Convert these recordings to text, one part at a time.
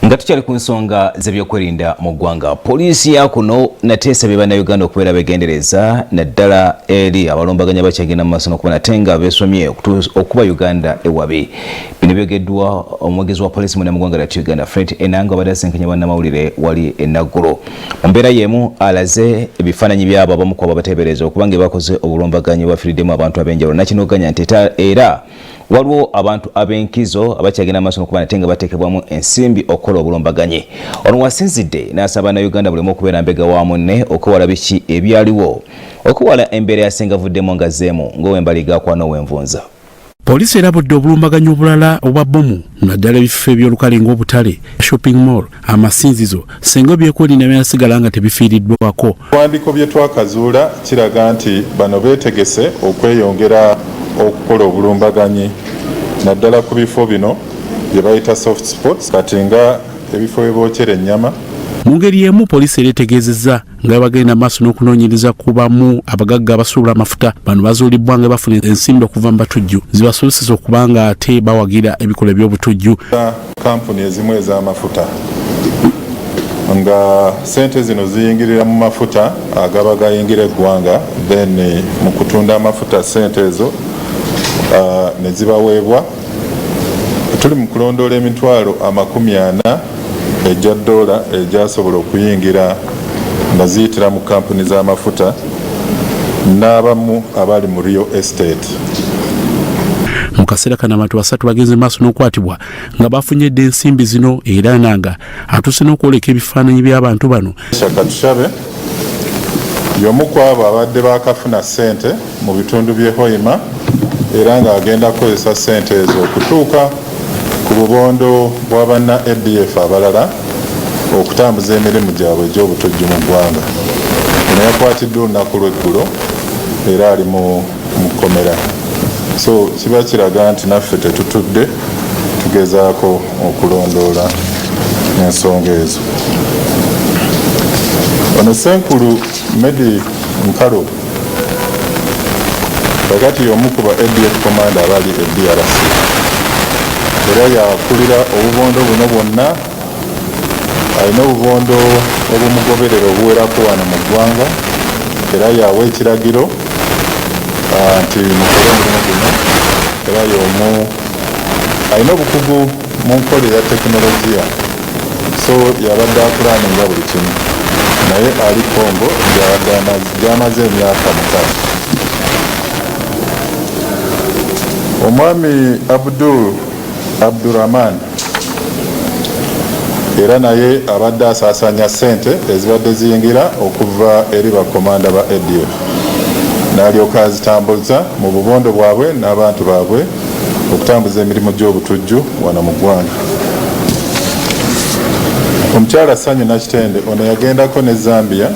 Nga tukyali ku nsonga z'ebyokwerinda mu ggwanga, poliisi ya kuno nate esabye bannayuganda okubeera begendereza naddala eri abalumbaganya bakyagenda mu maaso n'okuba nate nga beesomye okuba Uganda ewabi. Bino byogeddwa omwogezi wa poliisi munda mu ggwanga lyattu Uganda, Fred Enanga, abadde asisinkanye bannamawulire wali e Naguru. Mu mbeera y'emu alaze ebifaananyi by'abo abamu ku abo abateebereza okuba nga bakoze obulumbaganyi obubafiiriddemu abantu ab'enjawulo, nakinoganya nti era waliwo abantu ab'enkizo abakyagenda maaso n'okuba nate nga bateekebwamu ensimbi okukola obulumbaganyi. Ono wasinzidde n'asaba Bannayuganda buli omu okubeera mbega wa munne okwewala biki ebyaliwo, okwewala embeera yasingavuddemu nga zzeemu ng'ow'embaliga akwana ow'envunza. Poliisi erabudde obulumbaganyi obulala obwa bbomu naddala ebifo eby'olukale ng'obutale, shopping mall, amasinzizo singa ebyokwerinda binasigala nga tebifiiriddwako. Ebiwandiiko bye twakazuula kiraga nti bano beetegese okweyongera okukola obulumbaganyi naddala ku bifo bino bye bayita soft spots kati nga ebifo we bookyera ennyama. Mu ngeri y'emu poliisi era etegeezezza nga bagenda maaso n'okunoonyereza ku bamu abagagga abasuubula amafuta. Bano bazuulibbwa nga bafuna ensimbi okuva mu batujju zibasobozesa okuba nga ate bawagira ebikolwa eby'obutujju. Kampuni ezimu ez'amafuta nga sente zino ziyingirira mu mafuta agaba gayingira eggwanga, then mu kutunda amafuta sente ezo ne zibaweebwa. Tuli mu kulondoola emitwalo 40 egya ddoola egyasobola okuyingira nga ziyitira mu kampuni z'amafuta n'abamu abali mu real estate. Mu kaseera kano abantu basatu bagenze maaso n'okukwatibwa nga bafunye dda ensimbi zino, era nanga atuuse n'okwoleka ebifaananyi by'abantu bano. Katushabe y'omu ku abo abadde baakafuna ssente mu bitundu by'e Hoima era ng'agenda kukozesa ssente ezo okutuuka ku bubondo bwa banna ADF abalala okutambuza emirimu gyabwe egy'obutujju mu ggwanga. Ono yakwatiddwa olunaku lw'eggulo era ali mu kkomera, so kiba kiraga nti naffe tetutudde, tugezaako okulondoola ensonga ezo. Ono Ssenkulu Medi Nkalo kakati y'omu ku ba ADF commander abali e DRC era yakulira obubondo buno bwonna. Alina obubondo obumugoberera obuwerako wano mu ggwanga era yawa ekiragiro nti mukole omulimu guno, era y'omu alina obukugu mu nkola eya tekinologiya, so yabadde apulaninga buli kimu, naye ali Congo gy'amaze emyaka 6. Omwami Abdul Abdurahman era naye abadde asaasaanya ssente ezibadde ziyingira okuva eri bakomanda ba ADF n'alyoka azitambuza mu bubondo bwabwe n'abantu baabwe okutambuza emirimu gy'obutujju wano mu ggwanga. Omukyala Sanyu Nakitende ono yagendako ne Zambia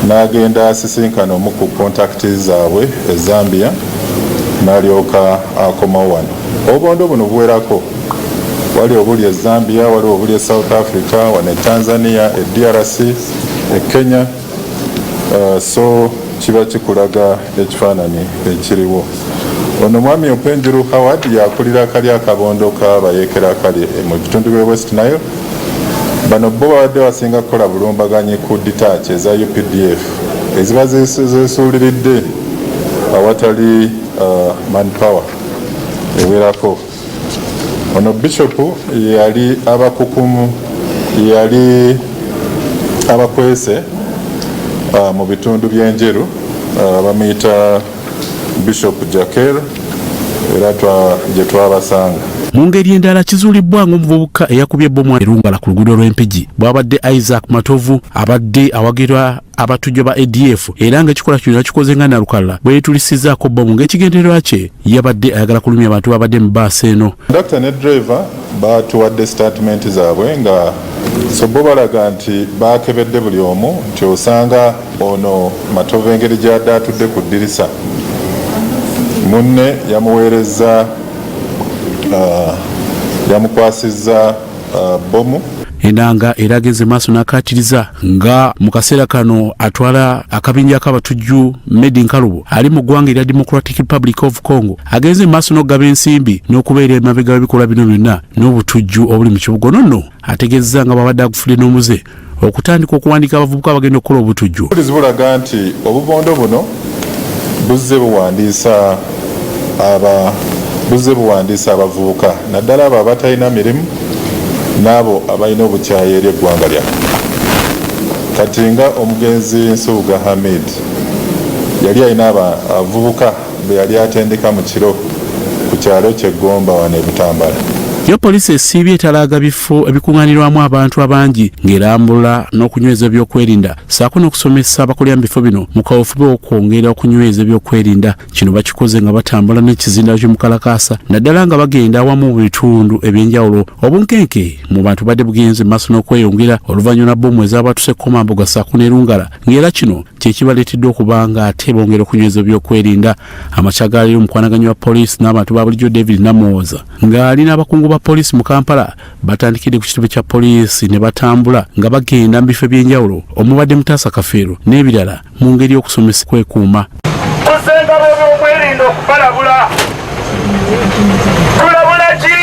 n'agenda asisinkana omu ku kontakiti zaabwe e Zambia n'alyoka akomawo wano. Obubondo buno buwerako, wali obuli e Zambia, waliwo obuli e South Africa, wano e Tanzania, e DRC, e Kenya, so kiba kikulaga ekifaananyi ekiriwo. Ono mwami Openjuru Howard yakulira akali akabondo k'abayeekera akali mu bitundu by'e West Nile. Bano bo babadde basinga kukola bulumbaganyi ku detach eza UPDF eziba zeesuuliridde awatali manpower ewerako. Ono Bishop yali abakukumu, yali abakwese mu bitundu by'Enjeru, bamuyita Bishop Jakel, era gye twabasanga. Mu ngeri endala kizuulibbwa ng'omuvubuka eyakubye bbomu e Rungala ku luguudo lw'Empigi bw'abadde Isaac Matovu abadde awagirwa abatujju ba ADF, era ng'ekikolwa kino yakikoze nga nalukalala bwe yeetulisizaako bbomu ng'ekigendererwa kye yabadde ayagala kulumya abantu babadde mu bbaasi eno. Kondakita ne driver batuwadde sitatimenti zaabwe nga so bo balaga nti baakebedde buli omu nti osanga ono Matovu engeri gy'adde atudde ku ddirisa, munne yamuweerezza, yamukwasizza bbomu. Enanga era agenze maaso n'akaatiriza nga mu kaseera kano atwala akabinja k'abatujju Medi Nkalubo ali mu ggwanga erya Democratic Republic of Congo agenze maaso n'okugaba ensimbi n'okubeera emabega w'ebikolwa bino byonna n'obutujju obuli mu kibuga. Ono nno ategeezezza nga bw'abadde agufudde n'omuze okutandika okuwandiika abavubuka abagenda okukola obutujju. Obujulizi bulaga nti obubondo buno buzze buwandiisa aba buzze buwandiisa abavubuka naddala abo abatalina mirimu n'abo abalina obukyayi eri eggwanga lyaffe. Kati nga omugenzi Nsubuga Hamid yali alina abavubuka be yali atendeka mu kiro ku kyalo kye Gomba wano e Butambala. Yo poliisi esiibye etalaaga bifo ebikuŋŋaanirwamu abantu abangi ng'erambula n'okunyweza ebyokwerinda ssaako n'okusomesa abakolera mu bifo bino mu kaweefube w'okwongera okunyweza ebyokwerinda. Kino bakikoze nga batambula n'ekizindaalo ky'omukalakaasa naddala nga bagenda awamu mu bitundu eby'enjawulo. Obunkenke mu bantu badde bugenze mu maaso n'okweyongera oluvannyuma lwa bbomu ezaabatuse Komamboga ssaako ne Lungala ng'era kino kye kibaleetedde okuba nga ate bongera okunyweza ebyokwerinda. Amakya ga leero omukwanaganya wa poliisi n'abantu ba bulijjo David Namuwoza ng'ali n'abakungu ba poliisi mu Kampala batandikidde ku kitebe kya poliisi ne batambula nga bagenda mu bifo eby'enjawulo omubadde Mutaasa Kafeero n'ebirala mu ngeri y'okusomesa kwekuuma. Tusenga b'ebyokwerinda okubalabula. Tulabula ki?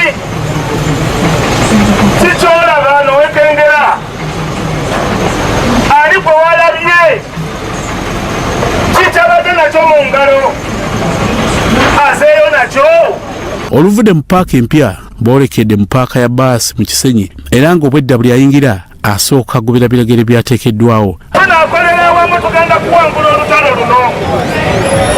Kikyolaba nowekengera ani gwe walabye kikyabadde nakyo mu ngalo azeeyo nakyo. Oluvudde mu paaka empya boolekedde mu paaka ya baasi mu Kisenyi era ng'obwedda buli ayingira asooka agobera biragiro ebyateekeddwawo. Tunaakolera awamu tugenda kuwangula olutalo luno.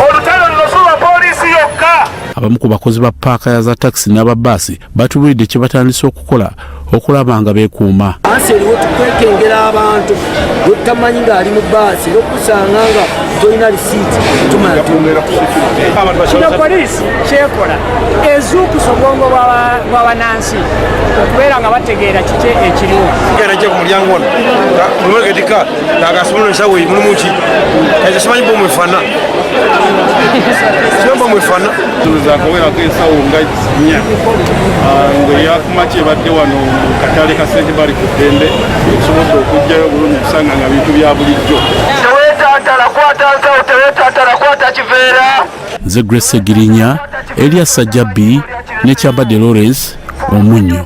Olutalo luno si lwa poliisi yokka. Abamu ku bakozi ba paaka za takisi n'aba bbaasi batubuulidde kye batandise okukola okulaba nga beekuuma. Baasi eriwo tukwekengera abantu lwotamanyi ng'ali mu bbaasi era okusanga nga tolina lisiiti tumala. Kino poliisi kyekola ezuukusa obwongo bw'abanansi okubeera nga bategeera kiki ekiriwo. Najja ku mulyango wano mulimu nagasobola ensawo mulimu ki kati simanyi bomu efana simanyi bomu efana zakawerako ensawo nga nnya nga eyakumakya ebadde wano mu katale ka St Bali ku ddembe esobodde okuggyayo obulungi kusanga nga bintu bya bulijjo. Teweetantala kwata nsawo, teweetantala kwata kiveera. Nze Grace Segirinya, Elias Sajjabbi ne Kyambadde Lawrence Omunnyo.